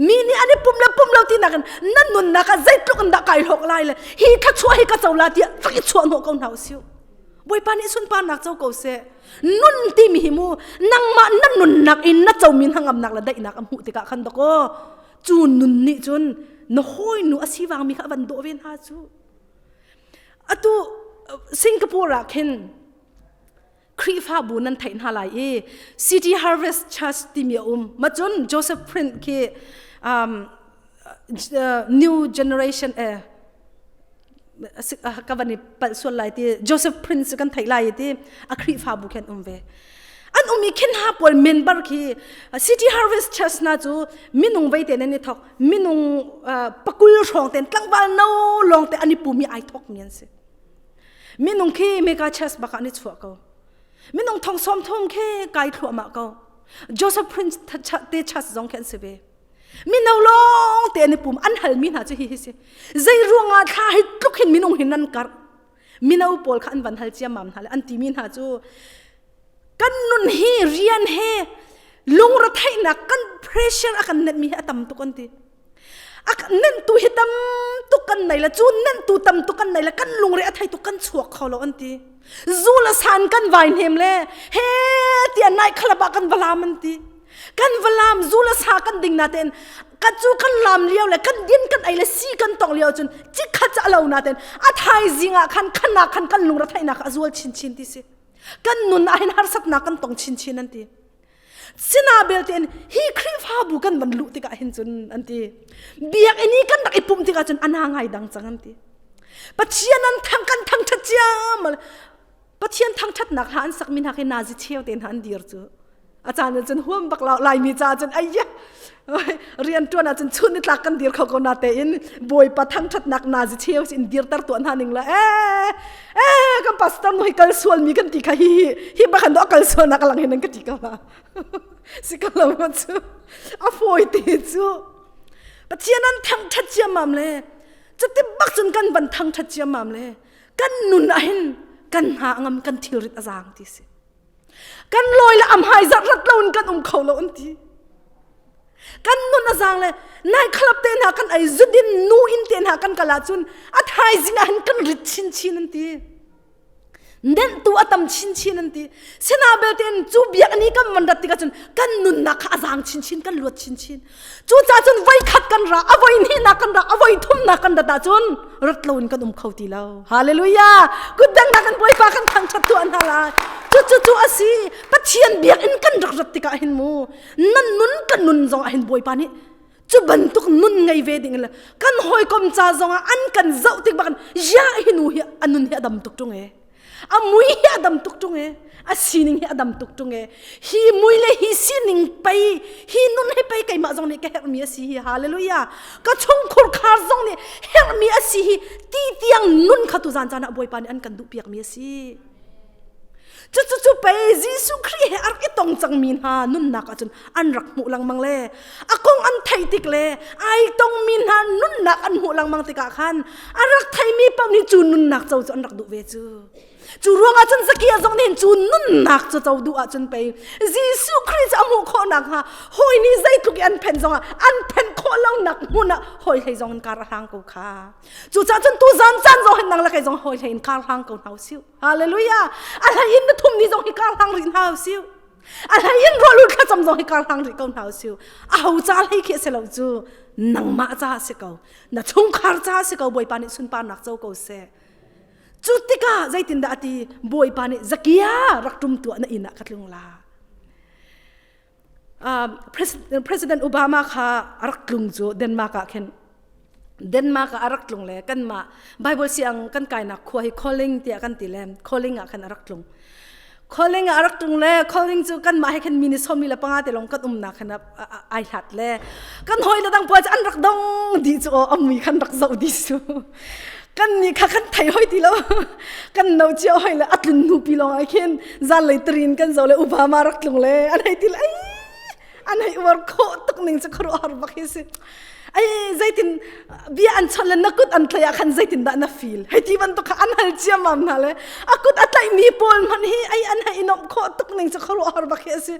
mi nih an i pum le pum lo tinak in na nunnak ah zeitluk in dah kai hlawk lai le hi thluachuah hi ka co la tiah rak i chuah hnawh ko hna usih. Bawipa nih sunparnak co ko seh. Nun timi hi mu nangmah na nunnak in na comi hnangamnak le daihnak a hmuh tikah khan dakaw cu nun nih cun na hawinu a sivangmi kha a van dawh ve hna cu. Atu Singapore ah khin Khrihfabu nan theih hna lai i City Harvest Church timi a um. Macun Joseph Print khi um, uh, new generation eh, Ka van i palh sual lai ti Joseph Prince kan theih lai ti a Khrihfabu khi an um ve. An um i khin ha pawl member khi City Harvest Church na cu minung vei te nan i thok minung pakul hrawng ten tlangval no lawng te an i pumi ai thok mi an si. Minung khi mega church bak ah an i chuah ko. Minung thong som thum khi kai thluahmah ko. Joseph Prince te church zong khi an si ve. Mino lawng te an i pum an halmi hna cu hi hi si. Zei ruangah thla hi tluk hin minung hin nan karh. Mino pawl kha an van hal ciammam hna le an timi hna cu kan nun hi rian he lungretheihnak kan pressure a kan netmi hi a tam tuk an ti. A nentu hi tam tuk kan nei le cu nentu tam tuk kan nei le kan lungre a thei tuk kan chuak kho lo an ti. Zu le san kan vai hnem le he tiah nai khalap ah kan va lam an ti. Kan va lam zu le sa kan ding na ten kan cu kan lam lio le kan din kan ei le si kan tong lio cun cikhat a lo na ten a thaizing ah khan khan ah khan kan lungre theihnak a zual chinchin ti si. Kan nun ah hin harsatnak kan tong chinchin an ti. Sina belte in hi Khrihfabu kan van luh tikah hin cun an ti. Biakinn i kan rak i pumh tikah cun ana ngai dang cang an ti. Pathian an thang kan thangṭhat ciam. Pathian thangṭhatnak hla an sakmi hna khi nazi cheu te hna an dir cu. A caan ah cun huam bak lo Laimi ca cun ayya rian ṭuan ahcun chun ni tlak kan dir kho ko na tein Bawipa thangṭhatnak nazi cheu in dirter tuah hna ning la eh eh kan pastor nu hi kal sual mi kan ti kha hi hi hi bakhan do kal sual nak lang hin an ka ti ka la si ka lo ma cu a fawi te cu Pathian an thangṭhat ciammam le cuti bak cun kan van thangṭhat ciammam le kan nun ah hin kan hna ngam kan thilrit a zaang ti si Kan lawi le am hai zat rat lo in kan um kho lo an ti. Kan nun a zaang le night club te hna kan ei zudin nu in te hna kan kal ahcun a thaizing ah hin kan rit chinchin an ti. Nentu a tam chinchin an ti. Sina belte in cu biakinn i kan van rat tikah cun kan nunnak kha a zaang chinchin kan luat chinchin. Cucaah cun voi khat kan ra, a voi hnihnak kan ra, a voi thumnak kan rat ahcun rat loin kan um kho ti lo. Hallelujah! Kutdangnak kan Bawipa kan thangṭhat tuah hna lai. Cucu cu a si. Pathian biakinn kan rak rat tikah hin mu, nan nun kan nun zong ah hin Bawipa nih cu bantuk nun ngei ve ding le kan hawikom ca zong ah an kan zoh tik bak ya hi nu hi a nun hi a dam tuk ṭung e. A mui hi a dam tuk ṭung e. A sining hi a dam tuk ṭung e. Hi mui le hi sining pei, hi nun hi pei keimah zong nih ka herhmi a si hi. Hallelujah. Ka chungkhur khar zong nih herhmi a si hi. Ti tiang nun kha tuzan caan ah Bawipa nih an kan duhpiakmi a si. Cucu cu pei Jesuh Khrih he a rak i tong cangmi hna nunnak ahcun an rak hmuh lengmang le a kong an theih tik le ai tongmi hna nunnak an hmuh lengmang tikah khan a rak theimi paoh nih cu nunnak co cu an rak duh ve cu. Cu ruangah cun Zakia zong nih cu nunnak cu co duh ahcun pei Jesuh Khrih cu a hmuh khawh nakhnga hawi nih zeitluk i an phenh zongah an phenh khawh lonak hmun ah hawi hlei zong in kar a hlang ko kha. Cucaah cun tuzan caan zong hin nang le kei zong hawi hlei in kar hlang ko hna usih. Hallelujah! A hlei in na thum ni zong hi kar hlang rih hna usih. A hlei in rawl ul thlacam zong hi kar hlang rih ko hna usih. A ho ca hlei khi a si lo cu nangmah ca a si ko. Na chungkhar ca a si ko Bawipa nih sunparnak co ko seh. Cu tikah zeitindah a ti Bawipa nih Zakia rak ṭum tuah na inn ah ka tlung la. President Obama kha a rak tlung cu Denmark ah khin Denmark ah a rak tlung le kanmah Bible siang kan kainak khua hi Kolding tiah kan ti le Kolding ah khan a rak tlung. Kolding ah a rak tlung le Kolding cu kanmah he khin mi ni sawmi le panga te lawng kan umnak khan ai hlat le kan hawi le dang pawl cu an rak dong dih cu aw a mui khan rak zoh dih cu. Kan nih kha kan thei hoi ti lo kan no cio hoi le a tlun hnu pi lawng ah khin zanlei trin kan zo le Obama rak tlung le an hei ti le ai an hei uar khawh tuk ning cu khuaruahhar bak hi si ai zeitin bia an chawnh le na kut an tlaih ah khan zeitin dah na feel hei ti bantuk kha an hal ciammam hna le a kut a tlaih mi pawl hmanh hi ai an hei i nuamh khawh tuk ning cu khuaruahhar bak hi a si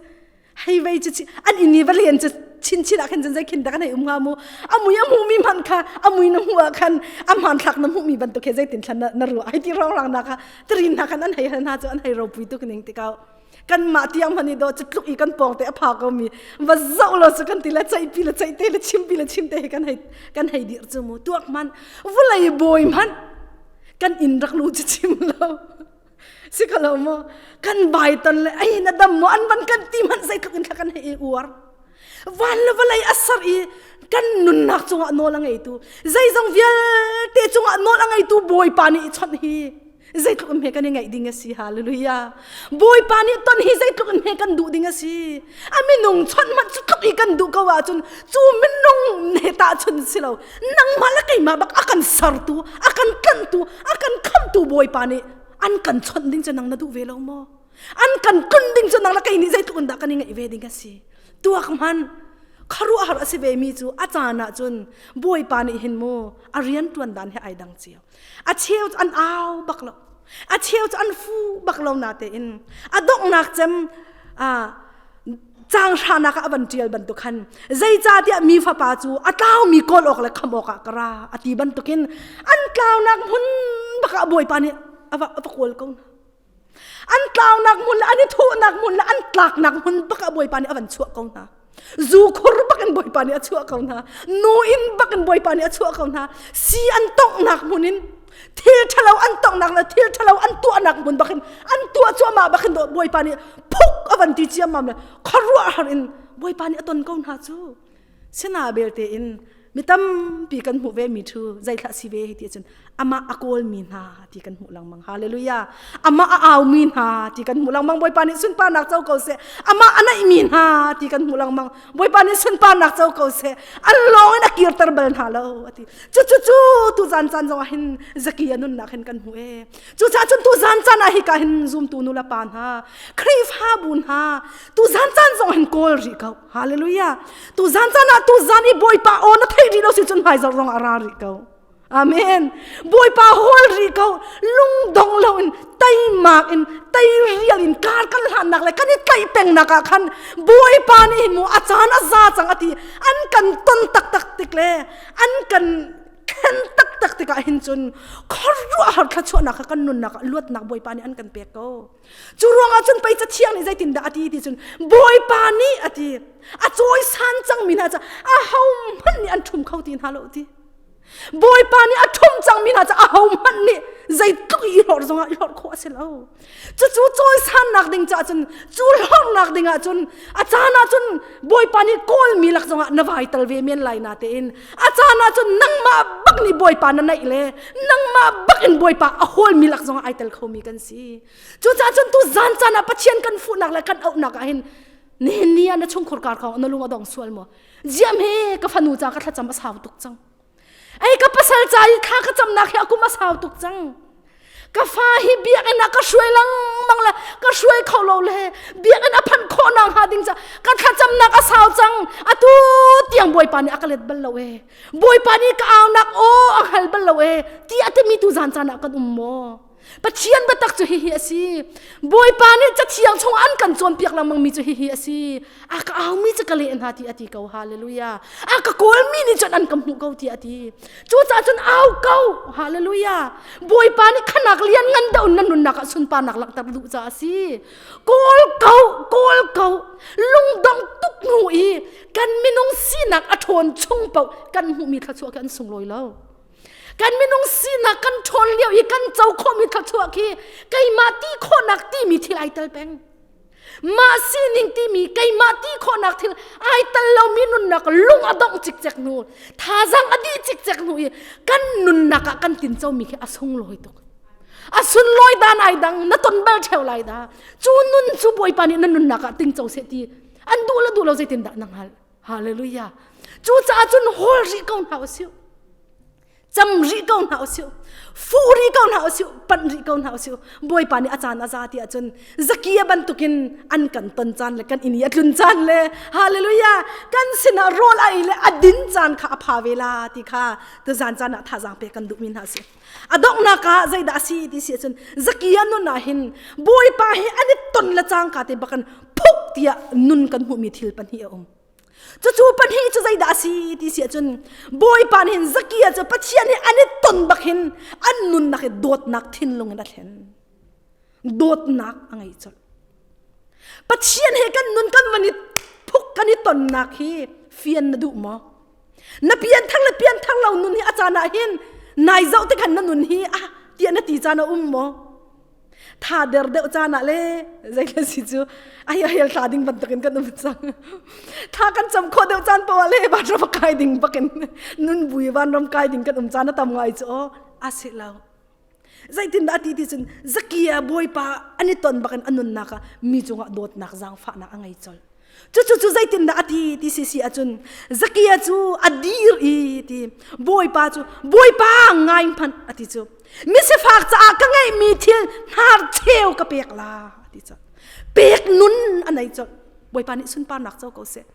hei vei cu an inn i va len cu chinchin ah khan cun zei khin dah kan hei um hnga mu a mui a hmuhmi hmanh kha a mui na hmuh ah khan a hmanthlak na hmuhmi bantuk he zeitin thlan na ruah hei ti rongrang na kha trin hna khan an hei hal hna cu an hei ropui tuk ning tikau kanmah tiang hmanh i dawh cu tluk i kan pawng te a pha ko mi va zoh lo cu kan ti le ceihpi le ceih te le chimpi le chim te hi kan hei kan hei dir cu mu tuak hmanh vulei bawi hmanh kan inn rak lu cu chim lo si ko lo maw kan bai ton le ai na dam maw an van kan ti hmanh zeitluk in thla kan hei i uar van le vawlei a ser i kan nunnak cungah nawl a ngeitu zeizong vialte cungah. cungah nawl a ngeitu Bawipa nih i chawnh hi zeitluk in hme kan i ngaih ding a si. Hallelujah. Bawipa nih ton hi zeitluk in hme kan duh ding a si. A minung chawnh hmanh cu tluk i kan duh ko ahcun cu minung he tahchun si lo. Nangmah le keimah bak a kan sertu, a kan tlanhtu, a kan khamhtu Bawipa nih an kan chawnh ding cu nang na duh ve lo maw? An kan tlun ding cu nang le kei nih zeitluk in dah kan i ngaih ve ding a si. Tuak hmanh khuaruahhar a si ve mi cu a caan ah cun Bawipa nih hin mu a rian ṭuan dan he ai dang cio. A cheu cu an au bak lo. A cheu cu an fu bak lo na tein a donghnak cem caang hranak ah a van ṭial bantuk khan zeicahtiah mi fapa cu a tlaumi kawl awk le kham awkah ka ra a ti bantukin an tlaunak hmun bak ah Bawipa nih a va kawl ko hna. An tlaunak hmun le an i thuhnak hmun le an tlaknak hmun bak ah Bawipa nih a van chuah ko hna. Zu khur bak in Bawipa nih a chuah ko hna. Nu in bak in Bawipa nih a chuah ko hna. Si an tonghnak hmun in thil ṭhalo an tonghnak le thil ṭhalo an tuahnak hmun bak in an tuah cuahmah bak in Bawipa nih phuk a van ti ciammam le khuaruahhar in Bawipa nih a ton ko hna cu. Sina belte in mi tampi kan hmuh ve mi thu zeithlah si ve ti cun amah a kawl mi hna ti kan hmuh lengmang. Hallelujah. Amah a au mi hna ti kan hmuh lengmang. Bawipa nih sunparnak co ko seh. Amah a naih mi hna ti kan hmuh lengmang. Bawipa nih sunparnak co ko seh. An lawng in a kirter bal hna lo ati. Cu cu cu tu zan caan zong ah hin Zakia nunnak hin kan hmuh e. Cucaah cun tu zan caan ah hika hin zumtu nu le pa hna Khrihfabu hna tu zan caan zong hin kawl rih ko. Hallelujah. Tu zan caan ah tu zan i Bawipa aw na theih rih lo si cun hmaizarh zong a ra rih ko. Amen. Bawipa hawl rih ko. Lungdong lo in teimak in teirial in kar kan hlannak le kan i tlaih pengnak ah khan Bawipa nih hin mu a caan a za cang a ti. An kan ton taktak tik le an kan thlen taktak tikah hin cun khuaruahhar thluachuahnak kha kan nunnak ah luatnak Bawipa nih an kan pek ko. Cu ruangah cun pei cathiang nih zeitindah a ti ti cun Bawipa nih a ti a cawisan cangmi hna cu ahohmanh nih an ṭhum kho ti hna lo ti. Bawipa nih a ṭhum cangmi hna cu ahohmanh nih zeitluk i hlorh zongah i hlorh khawh a si lo. Cucu cawisannak ding caah cun cu hlorhnak ding ah cun a caan ah cun Bawipa nih kawlmi lak zongah na vai tal ve men lai na tein a caan ah cun nangmah bak nih Bawipa na naih le nangmah bak in Bawipa a hawlmi lak zongah ai tel khomi kan si. Cucaah cun tu zan caan ah Pathian kan fuhnak le kan auhnak ah hin nihin ni ah na chungkhur kar kong na lung a dong sual maw? Ziam he ka fanu ca ka thlacam a sau tuk cang. Ei ka pasal ca i thla ka camnak hi a kum a sau tuk cang. Ka fa hi biakinn ah ka hruai lengmang le ka hruai kho lo le biakinn a phanh khawh nak hnga ding ca ka thlacamnak a sau cang. Atu tiang Bawipa nih a ka let bal lo e. Bawipa nih ka aunak aw a hngal bal lo e. Ti a timi tu zan caan ah kan um maw? Pathian biatak cu hihi a si. Bawipa nih Cathiang chung an kan cawnpiak lengmang mi cu hihi a si. A ka aumi cu ka leh hna ti a ti ko. Hallelujah. A ka kawlmi nih cun an ka hmuh ko ti a ti. Cucaah cun au ko. Hallelujah. Bawipa nih khanak lian ngan deuh na nunnak ah sunparnak langhter duh caah a si. Kawl ko, kawl ko. Lungdong tuk hnu i kan minung sinak a ṭhawn chung paoh kan hmuhmi thluachuah khi an sunglawi lo. Kan minung sinak kan ṭhawn lio i kan co khawhmi thluachuah khi keimah ti khawhnak timi thil ai tel peng. Mah sining timi keimah ti khawhnak thil ai tel lomi nunnak lung a dongh cikcek hnu, thazaang a dih cikcek hnu i kan nunnak ah kan tincomi khi a sunglawi tuk. A sunlawi dan ai dang, na ton bal ṭheo lai dah. Cu nun cu Bawipa nih na nunnak ah tingco seh ti an duh le duh lo zeitindah na hngalh. Hallelujah. Cucaah cun hawl rih ko hna usih. Cam rih ko hna usih. Fuh rih ko hna usih. Panh rih ko hna usih. Bawipa nih a caan a za ti ahcun Zakia bantukin an kan ton caan le kan inn i a tlun caan le hallelujah kan sinah rawl a ei le a din caan kha a pha ve la ti kha tuzan caan ah thazaang pek kan duhmi hna si. A donghnak ah zeidah a si ti si ahcun Zakia nun ah hin Bawipa hi an i ton le cangka te bakan phuk tiah nun kan hmuhmi thil pahnih a um. Cucu pahnih cu zeidah a si ti si ahcun Bawipa nih hin Zakia cu Pathian hi an i ton bak hin an nunnak hi dawtnak thinlung in a thlen. Dawtnak a ngei colh. Pathian he kan nun kan van i phuk kan i tonnak hi fian na duh maw? Na pianthar le pianthar lo nun hi a caan ah hin nai zoh te khan na nun hi ah tiah na ti caan a um maw? Tha der deuh caan ah le zei si cu ai hel thla ding bantukin kan um cang. Thla kan cam khawh deuh caan paoh ah le vanram kai ding bakin nun bui vanram kai ding kan um caan a tam ngai cu aw. A si lo. Zeitindah a ti ti cun Zakia bawipa an i ton bakin a nunnak ah mi cungah dawtnak zaangfahnak a ngei colh. Cucu cu zeitindah a ti ti si si ahcun Zakia cu a dir i ti bawipa cu bawipa ngai hmanh a ti cu misifak caah ka ngeihmi thil hnar cheu ka pek la a ti colh. Pek nun a nei colh. Bawipa nih sunparnak co ko seh.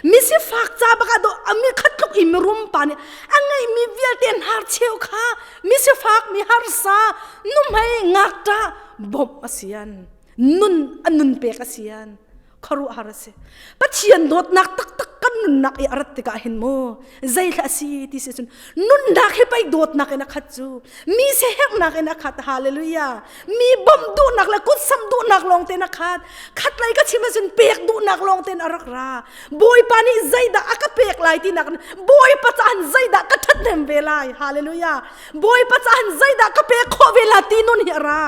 Misifak ca bak ah dawh mi khat tluk i mirum pa nih a ngeihmi vialte hnar cheu kha misifak mi harsa nuhmei ngakṭah bawmh a sian nun a nun pek a sian khuaruahhar a si Pathian dawtnak taktak kan nunnak i a rat tikah hin mu zeithla a si ti si cun nunnak hi pei dawtnak in a khat cu mi siaherhnak in a khat hallelujah mi bawmh duhnak le kutsam duhnak lawng tein a khat khatlei ka chim ahcun pek duhnak lawng tein a rak ra bawipa nih zeidah a ka pek lai tinak bawipa caan zeidah ka ṭhathnem ve lai hallelujah bawipa caan zeidah ka pek khawh ve la ti nun hi a ra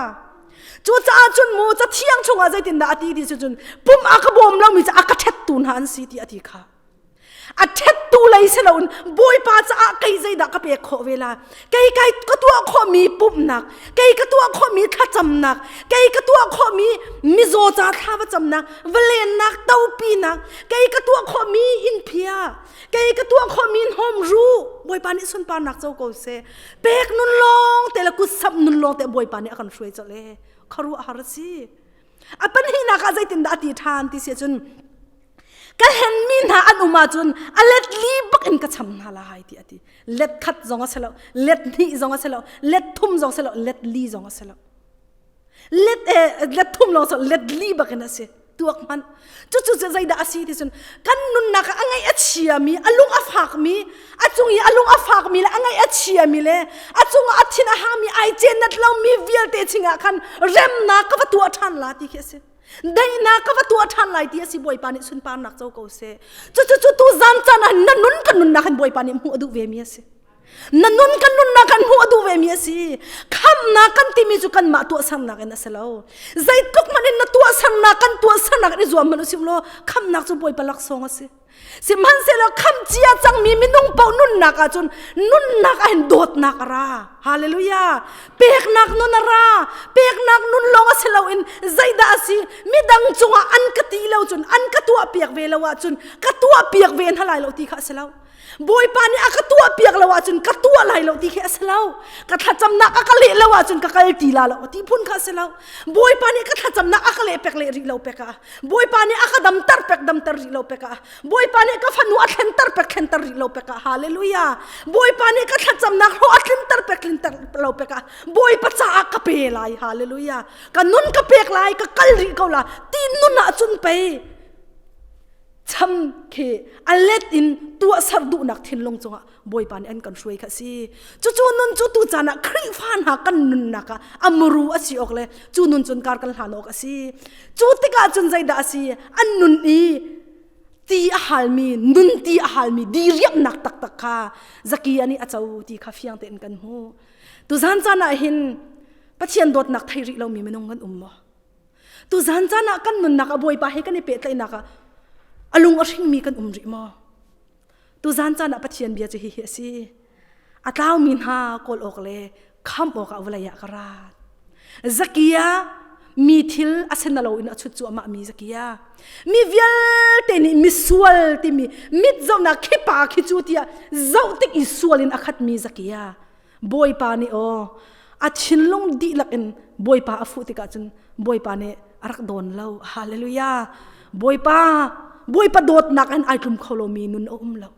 cucaah cun mu cathiang chungah zeitindah a ti ti cun pum a ka bawm lomi cu a ka ṭhettu hna an si ti a ti kha A ṭhettu lei si loin Bawipa caah kei zeidah ka pek khawh ve la? Kei kai ka tuah khawhmi pumhnak, kei ka tuah khawhmi thlacamnak, kei ka tuah khawhmi mizaw ca thla va camnak, va lennak, topinak, kei ka tuah khawhmi innphia, kei ka tuah khawhmi hnawmru, Bawipa nih sunparnak co ko seh. Pek nun lawng te le kutsamh nun lawng te Bawipa nih a kan hruai colh ee. Khuaruahhar a si. A pahnihnak ah zeitindah a ti ṭhan ti si ahcun ka hlenmi hna an um ahcun a let li bak in ka cham hna lai ti a ti let khat zong a si lo let hnih zong a si lo let thum zong a si lo let li zong a si lo let eh, let thum lawng si let li bak in a si tuak hmanh cucu cu zeidah a si ti cun kan nunnak ah a ngaih a chiami a lung a fakmi a cung i a lung a fakmi le a ngaih a chiami le a cungah a thin a hangmi ai cenat lomi vialte chingah khan remnak ka va tuah ṭhan la ti khi a si daihnak ka va tuah ṭhan lai ti a si bawipa nih sunparnak co ko seh cucu cu tu zan caan ah na nun kan nunnak hin bawipa nih hmuh a duh ve mi a si na nun kan nunnak kan hmuh a duh ve mi a si khamnak kan timi cu kanmah tuahsernak in a si lo zeitluk hmanh in na tuahsernak kan tuahsernak in i zuam hmanh usih law khamnak cu bawipa laksawng a si Sihmanhsehlaw khamcia cangmi minung paoh nunnak ahcun nunnak ah hin dawtnak a ra. Hallelujah. Peknak nun a ra. Peknak nun lawng a si loin zeidah a si? Midang cungah an ka ti lo cun an ka tuahpiak ve lo ahcun ka tuahpiak ve hna lai lo ti kha a si lo. Bawipa nih a ka tuahpiak lo ahcun ka tuah lai lo ti khi a si lo. Ka thlacamnak a ka leh lo ahcun ka kal ti la lo ti phun kha a si lo. Bawipa nih ka thlacamnak a ka leh pek leh rih lo pek ah Bawipa nih a ka damter pek damter rih lo pek ah Bawipa nih ka fanu a thlenter pek thlenter rih lo pek ah Hallelujah Bawipa nih ka thlacamnak hlawh a tlinter pek tlinter lo pek ah Bawipa caah ka pe lai Hallelujah ka nun ka pek lai ka kal rih ko la ti nun ah cun pei cham khi a let in tuahser duhnak thinlung cungah Bawipa nih an kan hruai kha si. Cucu nun cu tu caan ah Khrihfa hna kan nunnak ah a muru a si awk le cu nun cun kar kan hlan awk a si. Cu tikah cun zeidah a si? An nun i ti a halmi, nun ti a halmi diriamnak taktak kha Zakia nih a co ti kha fiang tein kan hmuh. Tuzan caan ah hin Pathian dawtnak thei rih lomi minung kan um maw? Tuzan caan ah kan nunnak a Bawipa he kan i pehtlaihnak ah a lung a hringmi kan um rih maw? Tuzan caan ah Pathian bia cu hihi a si. A tlaumi hna kawl awk le khamh awkah vawlei ah ka ra. Zakia mi thil a sen lo in a chut cu amah mi Zakia. Mi vialte nih misual timi mit zohnak khi pa khi cu tiah zoh tik i sual in a khatmi Zakia. Bawipa nih aw a thinlung dihlak in Bawipa a fuh tikah cun Bawipa nih a rak dawn lo. Hallelujah. Bawipa Bawipa dawtnak in ai tlum kho lomi nun a um lo.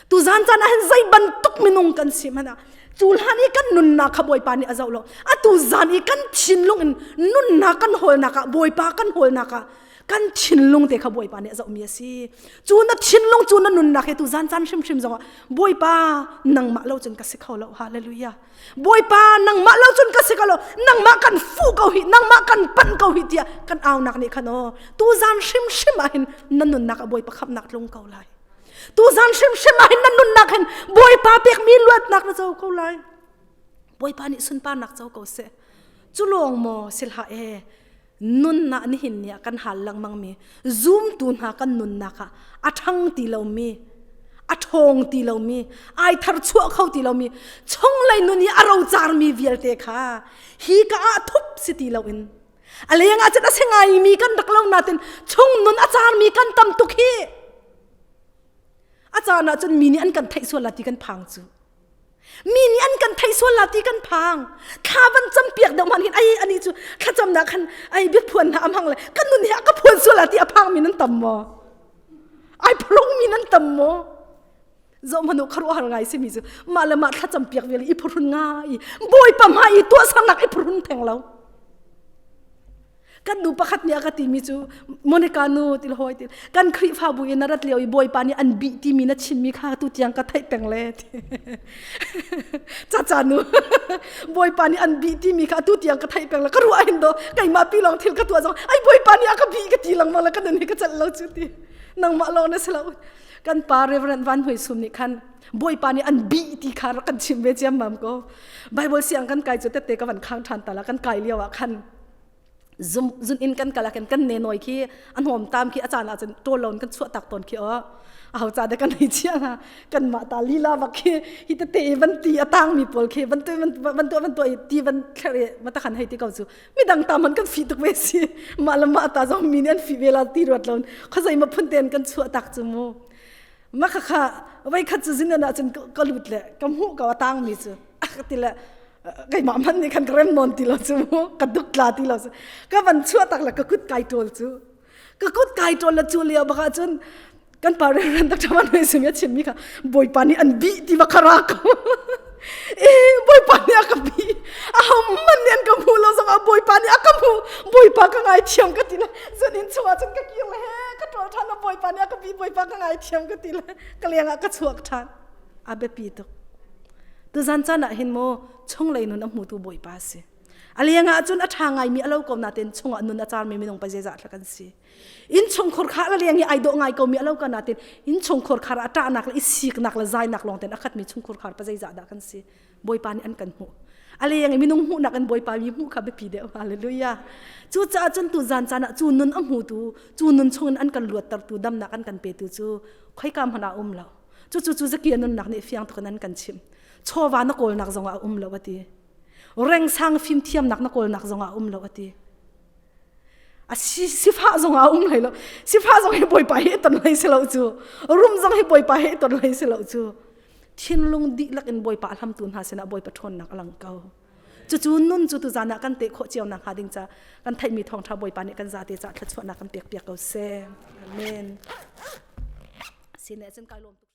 Tuzan caan ah hin zei bantuk minung kan si hmanh ah cu hlan i kan nunnak kha Bawipa nih a zoh lo. Atu zan i kan thinlung in nunnak kan hawlnak ah Bawipa kan hawlnak ah kan thinlung te kha Bawipa nih a zohmi a si. Cu na thinlung cu na nunnak he tu zan caan hrimhrim zongah Bawipa nangmah lo cun ka si kho lo. Hallelujah. Bawipa nangmah lo cun ka si ko lo. Nangmah kan fuh ko hi, nangmah kan panh ko hi tiah kan aunak nih khan aw tu zan hrimhrim ah hin na nunnak ah Bawipa khamhnak tlung ko lai. Tu zan hrimhrim ah hin na nunnak hin Bawipa pekmi luatnak na co ko lai. Bawipa nih sunparnak co ko seh. Cu lawng maw si hlah e nunnak nihin ni ah kan hal lengmang mi zumtu hna kan nunnak ah a ṭhang ti lomi A ṭhawng ti lomi, ai thar chuah kho ti lomi, chunglei nun i a rocarmi vialte kha hi ka ah thup si ti loin a leng ah cun a si ngaimi kan rak lo natin chung nun a carmi kan tam tuk hi. A caan ah cun mi nih an kan theih sual la ti kan phang cu. Mi nih an kan theih sual la ti kan phang. Thla van campiak deuh hmanh hin ai ani cu thlacamnak khan ai biaphuan hna amhang le kan nun hi a ka phuan sual la ti a phang mi nan tam maw? Ai phrung mi nan tam maw? Zoh hmanh u khuaruahhar ngai simi cu mah le mah thlacam piak vial i phuhrun ngai Bawipa hmai i tuahsernak i phuhrun theng lo. Kan nu pakhat nih a ka timi cu Monica nu til hawi til kan Khrihfabu in na rat lio i Bawipa nih an bih timi na chimmi kha tu tiang ka theih peng le ca ca nu Bawipa nih an bih timi kha tu tiang ka theih peng le ka ruah hin do keimah pi lawng thil ka tuah zong ai Bawipa nih a ka bih ka ti lengmang le ka nun hi ka celh lo cu ti nangmah lawng na si lo kan pa Reverend Van Hoi Sum nih khan Bawipa nih an bih ti kha rak kan chim ve ciammam ko Bible siang kan kai cu tette ka van khang ṭhan ta la kan kai lio ah khan zun in kan kal ah khan kan ne nawi khi a hnawm tam khi a caan ah cun ṭawl lo in kan chuah tak tawn khi aw aho ca de kan ei chia hna kan mah ta lila bak khi hi tete i van ti a tang mi pawl khi van tu van tu van tu i ti van thler i mata khan hei ti ko cu midang ta man kan fi tuk ve si mah le mah ta zong mi nih an fi ve la ti ruat lo khazei ma phun ten kan chuah tak cu mu ma kha kha vai khat cu zin ah cun ka lut le ka hmuh ko a tang mi cu ti le keimah hmanh nih khan ka rem nawn ti lo cu mu ka duk tla ti lo cu ka van chuah tak le ka kut kai ṭawl cu ka kut kai ṭawl le cu lio bak ah cun kan pa ren tak ṭhaman hoi simi a chimmi kha bawipa nih an bih ti va khara ko e bawipa nih a ka bih a hman nih an ka hmu lo zong ah bawipa nih a ka hmu bawipa ka ngaithiam ka ti le zun in chungah cun ka kir le he ka ṭawl ṭhan lo bawipa nih a ka bih bawipa ka ngaithiam ka ti le ka leng ah ka chuak ṭhan a biapi tuk Tuzan caan ah hin maw chunglei nun a hmutu Bawipa a si. A leng ah cun a ṭha ngaimi a lo ko nain chungah nun a carmi minung pa zeizah thla kan si. Innchungkhur kha a leng i ai dawh ngai komi a lo ko nain innchungkhur khar a ṭahnak le i siknak le zainak lawng tein a khatmi chungkhur khar pa zeizah dah kan si. Bawipa nih an kan hmuh. A leng i minung hmuhnak in Bawipa mi hmuh kha biapi deuh. Hallelujah. Cucaah cun tu zan caan ah cu nun a hmutu, cu nun chungin an kan luattertu, damnak an kan petu cu khoika hmanh ah um lo. Cucu cu zakia nunnak nih fiang tuk in an kan chimh. Chawva na kawlnak zongah a um lo a ti. Rengsang fimthiamnak na kawlnak zongah a um lo a ti. A si sifah zongah a um hlei lo. Sifah zong hi Bawipa hi ton hlei si lo cu. Rum zong hi Bawipa hi ton hlei si lo cu. Thinlung dihlak in Bawipa hlamtu hna sinah Bawipa ṭhawnnak a lang ko. Cucu nun cu tuzan ah kan teh khawh cio nak hnga ding ca kan theihmi thawngṭha Bawipa nih kan zate ca thluachuahnak kan pek piak ko seh. Amen. Sine cun kai lawm tuk.